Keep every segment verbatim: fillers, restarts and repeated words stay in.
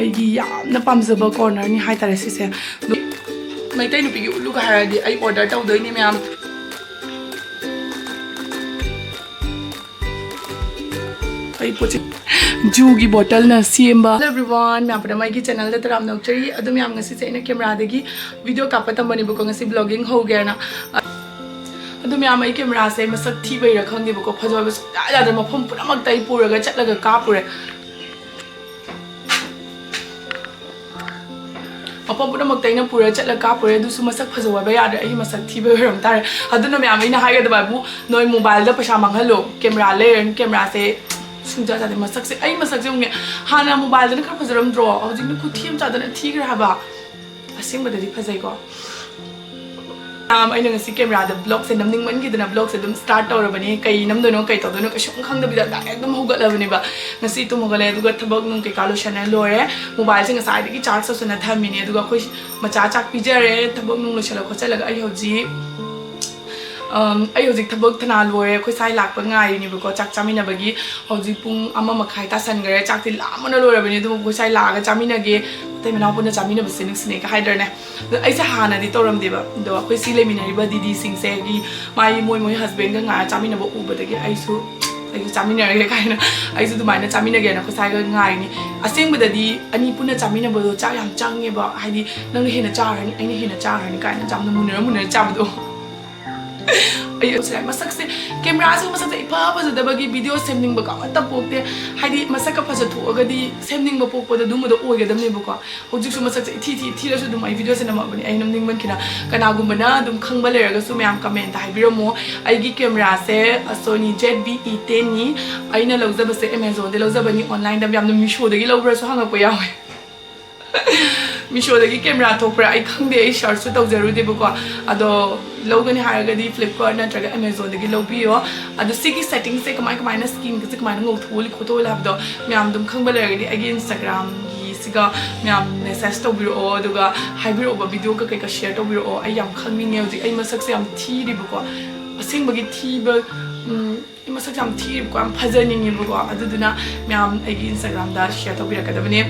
ꯑꯩꯒꯤ ꯌꯥꯝꯅ ꯄꯥꯝꯖꯕ cornerꯅꯤ ꯍꯥꯏꯇꯥꯔꯦ ꯁꯤꯁꯦ꯫ ꯑꯗꯨ ꯃꯩꯇꯩ ꯅꯨꯄꯤꯒꯤ ꯎꯠꯂꯨꯒ ꯍꯥꯏꯔꯗꯤ ꯑꯩ order ꯇꯧꯗꯣꯏꯅꯦ ꯃꯌꯥꯝ꯫ ꯑꯩ ꯄꯣꯠꯁꯦ ꯖꯨꯒꯤ ꯕꯣꯇꯜꯅ ꯁꯦꯝꯕ꯫ Hello everyone, ꯃꯌꯥꯝ ꯄꯨꯝꯅꯃꯛ ꯑꯩꯒꯤ channelꯗ ꯇꯔꯥꯝꯅ ꯑꯣꯛꯆꯔꯤ꯫ ꯑꯗꯨ ꯃꯌꯥꯝ, ꯉꯁꯤꯁꯦ ꯑꯩꯅ cameraꯗꯒꯤ video ꯀꯥꯞꯄ ꯇꯝꯕꯅꯦꯕꯀꯣ, ꯉꯁꯤ vlogging ꯍꯧꯒꯦꯅ꯫ ꯑꯗꯨ ꯃꯌꯥꯝ, ꯑꯩ cameraꯁꯦ ꯃꯁꯛ ꯊꯤꯕꯩꯔꯥ ꯈꯪꯗꯦꯕꯀꯣ, ꯐꯖꯕ ꯁꯨꯡꯌꯥ ꯌꯥꯗ꯭ꯔꯦ꯫ ꯃꯐꯝ ꯄꯨꯝꯅꯃꯛꯇ ꯑꯩ ꯄꯨꯔꯒ ꯆꯠꯂꯒ ꯀꯥꯞꯄꯨꯔꯦ꯫ ꯃꯐꯝ ꯄꯨꯝꯅꯃꯛꯇ ꯑꯩꯅ ꯄꯨꯔ ꯆꯠꯂ ꯀꯥꯞꯄꯨꯔꯦ, ꯑꯗꯨꯁꯨ ꯃꯁꯛ ꯐꯖꯧ ꯍꯥꯏꯕ ꯌꯥꯗ꯭ꯔꯦ, ꯑꯩꯒꯤ ꯃꯁꯛ ꯊꯤꯕ ꯑꯣꯏꯔꯝ ꯇꯥꯔꯦ꯫ ꯑꯗꯨꯅ ꯃꯌꯥꯝ, ꯑꯩꯅ ꯍꯥꯏꯒꯗꯕ ꯍꯥꯏꯕꯨ, ꯅꯣꯏ mobileꯗ ꯄꯩꯁꯥ ꯃꯥꯡꯍꯜꯂꯣ, camera ꯂꯩꯔꯅꯤ, cameraꯁꯦ ꯁꯨꯡꯆꯥ ꯆꯥꯗꯦ꯫ ꯃꯁꯛꯁꯦ, ꯑꯩ ꯃꯁꯛꯁꯦ ꯑꯃꯨꯛꯅꯦ, ꯍꯥꯟꯅ mobileꯗꯅ ꯈꯔ ꯐꯖꯔꯝꯗ꯭ꯔꯣ, ꯍꯧꯖꯤꯛꯅ ꯈꯨꯊꯤ ꯑꯃ ꯆꯥꯗꯅ ꯊꯤꯈ꯭ꯔꯦ ꯍꯥꯏꯕ꯫ ꯑꯁꯦꯡꯕꯗꯗꯤ ꯐꯖꯩꯀꯣ꯫ ꯃꯌꯥꯝ, ꯑꯩꯅ ꯉꯁꯤ cameraꯗ vlogꯁꯦ ꯅꯝꯅꯤꯡꯃꯟꯈꯤꯗꯅ vlogꯁꯦ ꯑꯗꯨꯝ start ꯇꯧꯔꯕꯅꯤ꯫ ꯀꯩ ꯅꯝꯗꯣꯏꯅꯣ, ꯀꯩ ꯇꯧꯗꯣꯏꯅꯣ ꯀꯩꯁꯨꯝ ꯈꯪꯗꯕꯤꯗ direct ꯑꯗꯨꯝ ꯍꯧꯒꯠꯂꯕꯅꯦꯕ꯫ ꯉꯁꯤ ꯇꯨꯝ ꯍꯧꯒꯠꯂꯦ, ꯑꯗꯨꯒ ꯊꯕꯛ ꯅꯨꯡ ꯀꯩꯀꯥ ꯂꯣꯏꯁꯟꯅ ꯂꯣꯏꯔꯦ꯫ Mobileꯁꯦ ꯉꯁꯥꯏꯗꯒꯤ charge ꯇꯧꯁꯟꯅ ꯊꯝꯃꯤꯅꯦ꯫ ꯑꯗꯨꯒ ꯑꯩꯈꯣꯏ ꯃꯆꯥ ꯆꯥꯛ ꯄꯤꯖꯔꯦ, ꯊꯕꯛ ꯅꯨꯡ ꯂꯣꯏꯁꯜꯂ ꯈꯣꯠꯆꯜꯂꯒ ꯑꯩ ꯍꯧꯖꯤꯛ, ꯑꯝ, ꯑꯩ ꯍꯧꯖꯤꯛ ꯊꯕꯛ ꯊꯅꯥ ꯂꯣꯏꯔꯦ꯫ ꯑꯩꯈꯣꯏ ꯁ꯭ꯋꯥꯏ ꯂꯥꯛꯄ ꯉꯥꯏꯔꯤꯅꯦꯕꯀꯣ, ꯆꯥꯛ ꯆꯥꯃꯤꯟꯅꯕꯒꯤ꯫ ꯍꯧꯖꯤꯛ ꯄꯨꯡ ꯑꯃ ꯃꯈꯥꯏ ꯇꯥꯁꯟꯈꯔꯦ꯫ ꯆꯥꯛꯇꯤ ꯂꯥꯝꯕꯅ ꯂꯣꯏꯔꯕꯅꯤ, ꯑꯗꯨꯕꯨ ꯑꯩꯈꯣꯏ ꯁ꯭ꯋꯥꯏ ꯂꯥꯛꯑꯒ ꯆꯥꯃꯤꯟꯅꯒꯦ꯫ ꯑꯇꯩ ꯃꯅꯥꯎ ꯄꯨꯟꯅ ꯆꯥꯃꯤꯟꯅꯕꯁꯦ ꯅꯨꯡꯁꯤꯅꯩꯒ ꯍꯥꯏꯗ꯭ꯔꯅꯦ? ꯑꯗꯣ ꯑꯩꯁꯦ ꯍꯥꯟꯅꯗꯤ ꯇꯧꯔꯝꯗꯦꯕ, ꯑꯗꯣ ꯑꯩꯈꯣꯏ ꯁꯤ ꯂꯩꯃꯤꯟꯅꯔꯤꯕ ꯗꯤꯗꯤꯁꯤꯡꯁꯦ, ꯑꯩꯒꯤ, ꯃꯥꯒꯤ, ꯃꯣꯏ ꯃꯣꯏ husbandꯒ ꯉꯥꯏꯔ ꯆꯥꯃꯤꯟꯅꯕ ꯎꯕꯗꯒꯤ ꯑꯩꯁꯨ, ꯑꯩꯁꯨ ꯆꯥꯃꯤꯟꯅꯔꯒꯦ ꯀꯥꯏꯅ, ꯑꯩꯁꯨ ꯑꯗꯨꯃꯥꯏꯅ ꯆꯥꯃꯤꯟꯅꯒꯦꯅ ꯑꯩꯈꯣꯏ ꯁ꯭ꯋꯥꯏꯒ ꯉꯥꯏꯔꯤꯅꯤ꯫ ꯑꯁꯦꯡꯕꯗꯗꯤ ꯑꯅꯤ ꯄꯨꯟꯅ ꯆꯥꯃꯤꯟꯅꯕꯗꯣ ꯆꯥꯛ ꯌꯥꯝ ꯆꯪꯉꯦꯕ, ꯍꯥꯏꯗꯤ ꯅꯪꯅ ꯍꯦꯟꯅ ꯆꯥꯔꯅꯤ, ꯑꯩꯅ ꯍꯦꯟꯅ ꯆꯥꯔꯅꯤ ꯀꯥꯏꯅ ꯌꯥꯝꯅ ꯃꯨꯟꯅꯔ ꯃꯨꯟꯅꯔ ꯆꯥꯕꯗꯣ꯫ ꯑꯩ ꯍꯧꯖꯤꯛ ꯃꯁꯛꯁꯦ, cameraꯁꯤꯒꯤ ꯃꯁꯛꯁꯦ ꯏꯐ ꯐꯖꯗꯕꯒꯤ video ꯁꯦꯝꯅꯤꯡꯕꯒ ꯑꯃꯠꯇ ꯄꯣꯛꯇꯦ꯫ ꯍꯥꯏꯗꯤ ꯃꯁꯛꯀ ꯐꯖꯊꯣꯛꯑꯒꯗꯤ ꯁꯦꯝꯅꯤꯡꯕ ꯄꯣꯛꯄꯗꯣ ꯑꯗꯨꯝꯕꯗꯣ ꯑꯣꯏꯒꯗꯕꯅꯦꯕꯀꯣ꯫ ꯍꯧꯖꯤꯛꯁꯨ ꯃꯁꯛꯁꯦ ꯏꯊꯤ ꯊꯤ ꯊꯤꯔꯁꯨ ꯑꯗꯨꯝ ꯑꯩ video ꯁꯦꯝꯅꯤꯡꯉꯛꯄꯅꯦ, ꯑꯩ ꯅꯝꯅꯤꯡꯃꯟꯈꯤꯅ꯫ ꯀꯅꯥꯒꯨꯝꯕꯅ ꯑꯗꯨꯝ ꯈꯪꯕ ꯂꯩꯔꯒꯁꯨ ꯃꯌꯥꯝ commentꯇ ꯍꯥꯏꯕꯤꯔꯝꯃꯣ꯫ ꯑꯩꯒꯤ cameraꯁꯦ Sony Z V E tenꯅꯤ꯫ ꯑꯩꯅ ꯂꯧꯖꯕꯁꯦ Amazonꯗꯒꯤ ꯂꯧꯖꯕꯅꯤ, onlineꯗ ꯌꯥꯝꯅ Meeshoꯗꯒꯤ ꯂꯧꯕ꯭ꯔꯥꯁꯨ ꯍꯪꯉꯛꯄ ꯌꯥꯎꯋꯦ꯫ Meeshoꯗꯒꯤ camera ꯊꯣꯛꯄ꯭ꯔꯥ ꯑꯩ ꯈꯪꯗꯦ, ꯑꯩ searchꯁꯨ ꯇꯧꯖꯔꯨꯗꯦꯕꯀꯣ꯫ ꯑꯗꯣ ꯂꯧꯒꯅꯤ ꯍꯥꯏꯔꯒꯗꯤ Flipkart ꯅꯠꯇ꯭ꯔꯒ Amazonꯗꯒꯤ ꯂꯧꯕꯤꯌꯣ꯫ ꯑꯗꯣ ꯁꯤꯒꯤ settingꯁꯦ ꯀꯃꯥꯏ ꯀꯃꯥꯏꯅ skinꯒꯁꯦ ꯀꯃꯥꯏꯅ ꯉꯧꯊꯣꯛꯍꯜꯂꯤ ꯈꯣꯠꯇꯣꯛꯍꯜꯂꯤ ꯍꯥꯏꯕꯗꯣ ꯃꯌꯥꯝ ꯑꯗꯨꯝ ꯈꯪꯕ ꯂꯩꯔꯒꯗꯤ ꯑꯩꯒꯤ Instagramꯒꯤꯁꯤꯒ ꯃꯌꯥꯝ message ꯇꯧꯕꯤꯔꯛꯑꯣ, ꯑꯗꯨꯒ ꯍꯥꯏꯕꯤꯔꯛꯑꯣꯕ, videoꯒ ꯀꯩꯀꯥ share ꯇꯧꯕꯤꯔꯛꯑꯣ꯫ ꯑꯩ ꯌꯥꯝ ꯈꯪꯅꯤꯡꯉꯦ ꯍꯧꯖꯤꯛ, ꯑꯩ ꯃꯁꯛꯁꯦ ꯌꯥꯝ ꯊꯤꯔꯤꯕꯀꯣ, ꯑꯁꯦꯡꯕꯒꯤ ꯊꯤꯕ꯫ ꯎꯝ, ꯑꯩ ꯃꯁꯛꯁꯦ ꯌꯥꯝ ꯊꯤꯔꯤꯕꯀꯣ, ꯌꯥꯝ ꯐꯖꯅꯤꯡꯉꯦꯕꯀꯣ꯫ ꯑꯗꯨꯗꯨꯅ ꯃꯌꯥꯝ ꯑꯩꯒꯤ Instagramꯗ share ꯇꯧꯕꯤꯔꯛꯀꯗꯕꯅꯦ꯫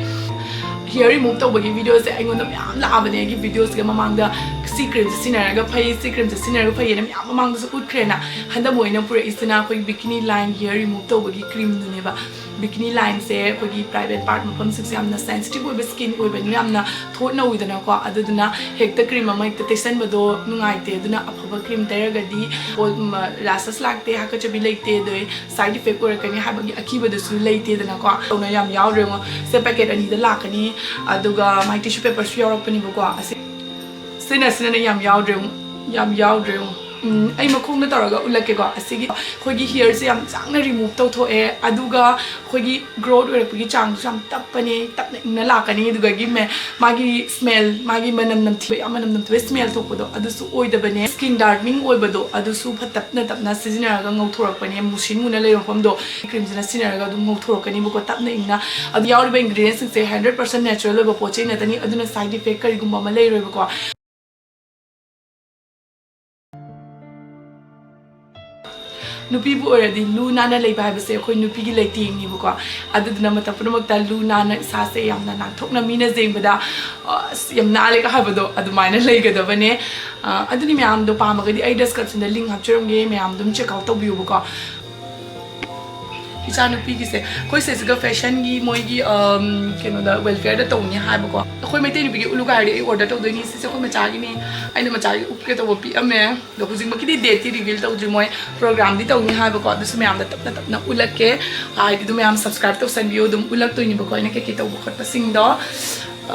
Hair remove ꯇꯧꯕꯒꯤ videoꯁꯦ ꯑꯩꯉꯣꯟꯗ ꯃꯌꯥꯝ ꯂꯥꯛꯑꯕꯅꯦ꯫ ꯑꯩꯒꯤ videoꯁꯤꯒ ꯃꯃꯥꯡꯗ ꯁꯤ creamꯁꯦ ꯁꯤꯖꯤꯟꯅꯔꯒ ꯐꯩ, ꯁꯤ creamꯁꯦ ꯁꯤꯖꯤꯟꯅꯔꯒ ꯐꯩꯌꯦꯅ ꯃꯌꯥꯝ ꯃꯃꯥꯡꯗꯁꯨ ꯎꯠꯈ꯭ꯔꯦꯅ꯫ ꯍꯟꯗꯛ ꯑꯣꯏꯅ ꯄꯨꯔꯛꯏꯁꯤꯅ ꯑꯩꯈꯣꯏꯒꯤ bikini line hair remove ꯇꯧꯕꯒꯤ creamꯗꯨꯅꯦꯕ꯫ Bikini lineꯁꯦ ꯑꯩꯈꯣꯏꯒꯤ private part ꯃꯐꯝꯁꯤꯡꯁꯦ ꯌꯥꯝꯅ sensitive ꯑꯣꯏꯕ skin ꯑꯣꯏꯕꯅꯤꯅ ꯌꯥꯝꯅ ꯊꯣꯠ ꯅꯧꯋꯤꯗꯅꯀꯣ꯫ ꯑꯗꯨꯗꯨꯅ ꯍꯦꯛꯇ cream ꯑꯃ ꯍꯦꯛꯇ ꯇꯩꯁꯟꯕꯗꯣ ꯅꯨꯡꯉꯥꯏꯇꯦ꯫ ꯑꯗꯨꯅ ꯑꯐꯕ cream ꯇꯩꯔꯒꯗꯤ ꯄꯣ-, ꯎꯝ, rashes ꯂꯥꯛꯇꯦ, ꯍꯥꯀꯠꯆꯕꯤ ꯂꯩꯇꯦ, ꯑꯗꯩ side effect ꯑꯣꯏꯔꯛꯀꯅꯤ ꯍꯥꯏꯕꯒꯤ ꯑꯀꯤꯕꯗꯨꯁꯨ ꯂꯩꯇꯦꯗꯅꯀꯣ꯫ ꯇꯧꯅ ꯌꯥꯝ ꯌꯥꯎꯗ꯭ꯔꯦꯉꯣ꯫ ꯁꯦ packet ꯑꯅꯤꯗ ꯂꯥꯛꯀꯅꯤ꯫ ꯑꯗꯨꯒ ꯃꯥꯏ tissue paperꯁꯨ ꯌꯥꯎꯔꯛꯄꯅꯦꯕꯀꯣ꯫ ꯑꯁꯤ ꯁꯤꯅ, ꯁꯤꯅꯅꯦ ꯌꯥꯝ ꯌꯥꯎꯗ꯭ꯔꯦꯉꯣ꯫ ꯌꯥꯝ ꯌꯥꯎꯗ꯭ꯔꯦꯉꯣ꯫ ꯎꯝ, ꯑꯩ ꯃꯈꯣꯡꯗ ꯇꯧꯔꯒ ꯎꯠꯂꯛꯀꯦꯀꯣ꯫ ꯑꯁꯤꯒꯤ ꯑꯩꯈꯣꯏꯒꯤ hairꯁꯦ ꯌꯥꯝ ꯆꯥꯡꯅ remove ꯇꯧꯊꯣꯛꯑꯦ꯫ ꯑꯗꯨꯒ ꯑꯩꯈꯣꯏꯒꯤ growth ꯑꯣꯏꯔꯛꯄꯒꯤ ꯆꯥꯡꯁꯨ ꯌꯥꯝ ꯇꯞꯄꯅꯦ, ꯇꯞꯅ ꯏꯪꯅ ꯂꯥꯛꯀꯅꯤ꯫ ꯑꯗꯨꯗꯒꯤ ꯃꯦ-, ꯃꯥꯒꯤ smell, ꯃꯥꯒꯤ ꯃꯅꯝ ꯅꯝꯊꯤꯕ, ꯌꯥꯝ ꯃꯅꯝ ꯅꯝꯊꯤꯕ smell ꯊꯣꯛꯄꯗꯣ ꯑꯗꯨꯁꯨ ꯑꯣꯏꯗꯕꯅꯦ꯫ Skin darkening ꯑꯣꯏꯕꯗꯣ ꯑꯗꯨꯁꯨ ꯐꯠ-, ꯇꯞꯅ ꯇꯞꯅ ꯁꯤꯖꯤꯟꯅꯔꯒ ꯉꯧꯊꯣꯔꯛꯄꯅꯦ꯫ ꯃꯨꯁꯤꯟ ꯃꯨꯅ ꯂꯩꯕ ꯃꯐꯝꯗꯣ creamꯁꯤꯅ ꯁꯤꯖꯤꯟꯅꯔꯒ ꯑꯗꯨꯝ ꯉꯧꯊꯣꯔꯛꯀꯅꯤꯕꯀꯣ, ꯇꯞꯅ ꯏꯪꯅ꯫ ꯑꯗꯨ ꯌꯥꯎꯔꯤꯕ ingredientsꯁꯤꯡꯁꯦ hundred percent natural ꯑꯣꯏꯕ ꯄꯣꯠ ꯆꯩ ꯉꯥꯛꯇꯅꯤ, ꯑꯗꯨꯅ side effect ꯀꯔꯤꯒꯨꯝꯕ ꯑꯃ ꯂꯩꯔꯣꯏꯕꯀꯣ꯫ ꯅꯨꯄꯤꯕꯨ ꯑꯣꯏꯔꯗꯤ ꯂꯨ ꯅꯥꯟꯅ ꯂꯩꯕ ꯍꯥꯏꯕꯁꯦ ꯑꯩꯈꯣꯏ ꯅꯨꯄꯤꯒꯤ ꯂꯩꯇꯦꯡꯅꯤꯕꯀꯣ꯫ ꯑꯗꯨꯗꯨꯅ ꯃꯇꯝ ꯄꯨꯝꯅꯃꯛꯇ ꯂꯨ ꯅꯥꯟꯅ, ꯏꯁꯥꯁꯦ ꯌꯥꯝꯅ ꯅꯥꯟꯊꯣꯛꯅ ꯃꯤꯅ ꯌꯦꯡꯕꯗ, "ꯑꯁ, ꯌꯥꯝ ꯅꯥꯜꯂꯦꯒ" ꯍꯥꯏꯕꯗꯣ ꯑꯗꯨꯃꯥꯏꯅ ꯂꯩꯒꯗꯕꯅꯦ꯫ ꯑ, ꯑꯗꯨꯅꯤ, ꯃꯌꯥꯝꯗꯣ ꯄꯥꯝꯃꯒꯗꯤ ꯑꯩ descriptionꯗ link ꯍꯥꯞꯆꯔꯝꯒꯦ, ꯃꯌꯥꯝ ꯑꯗꯨꯝ check out ꯇꯧꯕꯤꯌꯨꯕꯀꯣ꯫ ꯏꯆꯥꯅꯨꯄꯤꯒꯤꯁꯦ ꯑꯩꯈꯣꯏ ꯁꯤꯁꯤꯒ fashionꯒꯤ ꯃꯣꯏꯒꯤ, ꯑꯝ, ꯀꯩꯅꯣꯗ, welfareꯗ ꯇꯧꯅꯤ ꯍꯥꯏꯕꯀꯣ꯫ ꯑꯩꯈꯣꯏ ꯃꯩꯇꯩ ꯅꯨꯄꯤꯒꯤ ꯎꯠꯂꯨꯒ ꯍꯥꯏꯔꯗꯤ ꯑꯩ order ꯇꯧꯗꯣꯏꯅꯤ꯫ ꯁꯤꯁꯦ ꯑꯩꯈꯣꯏ ꯃꯆꯥꯒꯤꯅꯤ, ꯑꯩꯅ ꯃꯆꯥꯒꯤ ꯎꯞꯀꯦ ꯇꯧꯕ ꯄꯤꯛꯑꯝꯃꯦ꯫ ꯑꯗꯣ ꯍꯧꯖꯤꯛꯃꯛꯀꯤꯗꯤ dateꯇꯤ reveal ꯇꯧꯗ꯭ꯔꯤ, ꯃꯣꯏ programꯗꯤ ꯇꯧꯅꯤ ꯍꯥꯏꯕꯀꯣ꯫ ꯑꯗꯨꯁꯨ ꯃꯌꯥꯝꯗ ꯇꯞꯅ ꯇꯞꯅ ꯎꯠꯂꯛꯀꯦ꯫ ꯍꯥꯏꯗꯤ ꯑꯗꯨꯝ ꯃꯌꯥꯝ subscribe ꯇꯧꯁꯟꯕꯤꯌꯨ, ꯑꯗꯨꯝ ꯎꯠꯂꯛꯇꯣꯏꯅꯤꯕꯀꯣ ꯑꯩꯅ ꯀꯩꯀꯩ ꯇꯧꯕ ꯈꯣꯠꯄꯁꯤꯡꯗꯣ꯫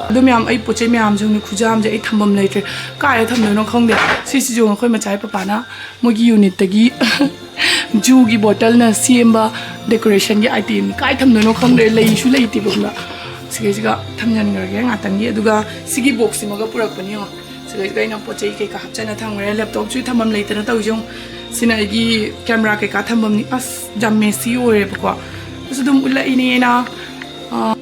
ꯑꯗꯨ ꯃꯌꯥꯝ, ꯑꯩ ꯄꯣꯠ ꯆꯩ ꯃꯌꯥꯝꯁꯦ ꯌꯦꯡꯉꯨꯅꯦ, ꯈꯨꯖꯥꯝꯁꯦ ꯑꯩ ꯊꯝꯐꯝ ꯂꯩꯇ꯭ꯔꯦ꯫ ꯀꯥꯏꯗ ꯊꯝꯗꯣꯏꯅꯣ ꯈꯪꯗꯦ꯫ ꯁꯤꯁꯤꯁꯨ ꯌꯦꯡꯉꯨ, ꯑꯩꯈꯣꯏ ꯃꯆꯥꯒꯤ ꯄꯄꯥꯅ ꯃꯣꯏꯒꯤ unitꯇꯒꯤ ꯖꯨꯒꯤ ꯕꯣꯇꯜꯅ ꯁꯦꯝꯕ decorationꯒꯤ item꯫ ꯀꯥꯏ ꯊꯝꯗꯣꯏꯅꯣ ꯈꯪꯗ꯭ꯔꯦ, ꯂꯩꯁꯨ ꯂꯩꯇꯦꯕ ꯈꯪꯕ꯭ꯔꯥ꯫ ꯁꯤꯈꯩꯁꯤꯒ ꯊꯝꯖꯤꯟꯈ꯭ꯔꯒꯦ ꯉꯥꯛꯇꯪꯒꯤ꯫ ꯑꯗꯨꯒ ꯁꯤꯒꯤ boxꯁꯤꯃꯒ ꯄꯨꯔꯛꯄꯅꯤ ꯌꯦꯡꯉꯣ꯫ ꯁꯤꯈꯩꯁꯤꯒ ꯑꯩꯅ ꯄꯣꯠ ꯆꯩ ꯀꯩꯀꯥ ꯍꯥꯞꯆꯟꯅ ꯊꯝꯈ꯭ꯔꯦ꯫ Laptopꯁꯨ ꯊꯝꯐꯝ ꯂꯩꯇꯅ ꯇꯧꯔꯤꯁꯦ ꯌꯦꯡꯉꯣ꯫ ꯁꯤꯅ ꯑꯩꯒꯤ camera ꯀꯩꯀꯥ ꯊꯝꯐꯝꯅꯤ꯫ ꯑꯁ, ꯌꯥꯝ messy ꯑꯣꯏꯔꯦꯕꯀꯣ꯫ ꯑꯗꯨꯁꯨ ꯑꯗꯨꯝ ꯎꯠꯂꯛꯏꯅꯦ ꯑꯩꯅ꯫ ꯑ,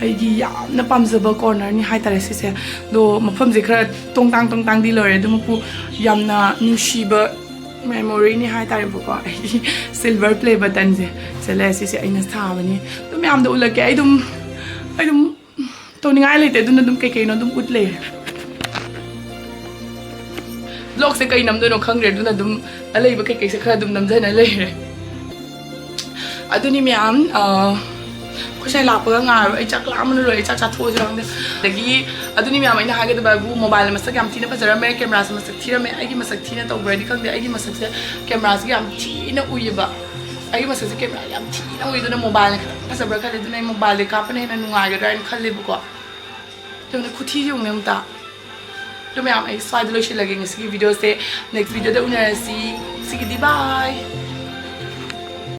ꯑꯩꯒꯤ ꯌꯥꯝꯅ ꯄꯥꯝꯖꯕ cornerꯅꯤ ꯍꯥꯏꯇꯥꯔꯦ ꯁꯤꯁꯦ꯫ ꯑꯗꯣ ꯃꯐꯝꯁꯦ ꯈꯔ ꯇꯣꯡꯇꯥꯡ ꯇꯣꯡꯇꯥꯡꯗꯤ ꯂꯣꯏꯔꯦ, ꯑꯗꯨꯃꯛꯄꯨ ꯌꯥꯝꯅ ꯅꯨꯡꯁꯤꯕ memoryꯅꯤ ꯍꯥꯏꯇꯥꯔꯦꯕꯀꯣ꯫ ꯑꯩꯒꯤ silver play buttonꯁꯦ ꯁꯦ ꯂꯩ, ꯁꯤꯁꯦ ꯑꯩꯅ ꯁꯥꯕꯅꯤ꯫ ꯑꯗꯨ ꯃꯌꯥꯝꯗꯣ ꯎꯠꯂꯛꯀꯦ꯫ ꯑꯩ ꯑꯗꯨꯝ, ꯑꯩ ꯑꯗꯨꯝ ꯅꯤꯡꯉꯥꯏ ꯂꯩꯇꯦ, ꯑꯗꯨꯅ ꯑꯗꯨꯝ ꯀꯩ ꯀꯩꯅꯣ ꯑꯗꯨꯝ ꯎꯠ ꯂꯩꯔꯦ꯫ Vlogꯁꯦ ꯀꯩ ꯅꯝꯗꯣꯏꯅꯣ ꯈꯪꯗ꯭ꯔꯦ, ꯑꯗꯨꯅ ꯑꯗꯨꯝ ꯑꯂꯩꯕ ꯀꯩꯀꯩꯁꯦ ꯈꯔ ꯑꯗꯨꯝ ꯅꯝꯖꯅ ꯂꯩꯔꯦ꯫ ꯑꯗꯨꯅꯤ ꯃꯌꯥꯝ, ꯑ, ꯑꯩꯈꯣꯏ ꯁ꯭ꯋꯥꯏ ꯂꯥꯛꯄꯒ ꯉꯥꯏꯔꯣꯏ, ꯑꯩ ꯆꯥꯛ ꯂꯥꯝꯕꯅ ꯂꯣꯏꯔꯦ, ꯑꯩ ꯆꯥꯛ ꯆꯥꯊꯣꯛꯑꯁꯤꯔ ꯈꯪꯗꯦ꯫ ꯑꯗꯒꯤ ꯑꯗꯨꯅꯤ ꯃꯌꯥꯝ, ꯑꯩꯅ ꯍꯥꯏꯒꯗꯕ ꯍꯥꯏꯕꯨ, ꯃꯣꯕꯥꯏꯜ ꯃꯁꯛ ꯌꯥꯝ ꯊꯤꯅ ꯐꯖꯔꯝꯃꯦ, ꯀꯦꯃꯦꯔꯥꯁꯦ ꯃꯁꯛ ꯊꯤꯔꯝꯃꯦ꯫ ꯑꯩꯒꯤ ꯃꯁꯛ ꯊꯤꯅ ꯇꯧꯕ꯭ꯔꯗꯤ ꯈꯪꯗꯦ, ꯑꯩꯒꯤ ꯃꯁꯛꯁꯦ ꯀꯦꯃꯦꯔꯥꯁꯤꯒ ꯌꯥꯝ ꯊꯤꯅ ꯎꯏꯌꯦꯕ꯫ ꯑꯩꯒꯤ ꯃꯁꯛꯁꯦ ꯀꯦꯃꯦꯔꯥ ꯌꯥꯝ ꯊꯤꯅ ꯎꯏ, ꯑꯗꯨꯅ ꯃꯣꯕꯥꯏꯜꯅ ꯈꯤꯇꯪ ꯐꯖꯕ꯭ꯔꯥ ꯈꯜꯂꯦ, ꯑꯗꯨꯅ ꯑꯩ ꯃꯣꯕꯥꯏꯜꯗ ꯀꯥꯞꯄꯅ ꯍꯦꯟꯅ ꯅꯨꯡꯉꯥꯏꯒꯗ꯭ꯔꯥ ꯍꯥꯏꯅ ꯈꯜꯂꯦꯕꯀꯣ꯫ ꯑꯗꯨꯅ ꯈꯨꯊꯤꯁꯦ ꯌꯦꯡꯉꯨꯅꯦ ꯑꯝꯇ꯫ ꯑꯗꯨ ꯃꯌꯥꯝ, ꯑꯩ ꯁ꯭ꯋꯥꯏꯗ ꯂꯣꯏꯁꯤꯜꯂꯒꯦ ꯉꯁꯤꯒꯤ videoꯁꯦ꯫ Next videoꯗ ꯎꯅꯔꯁꯤ꯫ ꯁꯤꯒꯤꯗꯤ bye꯫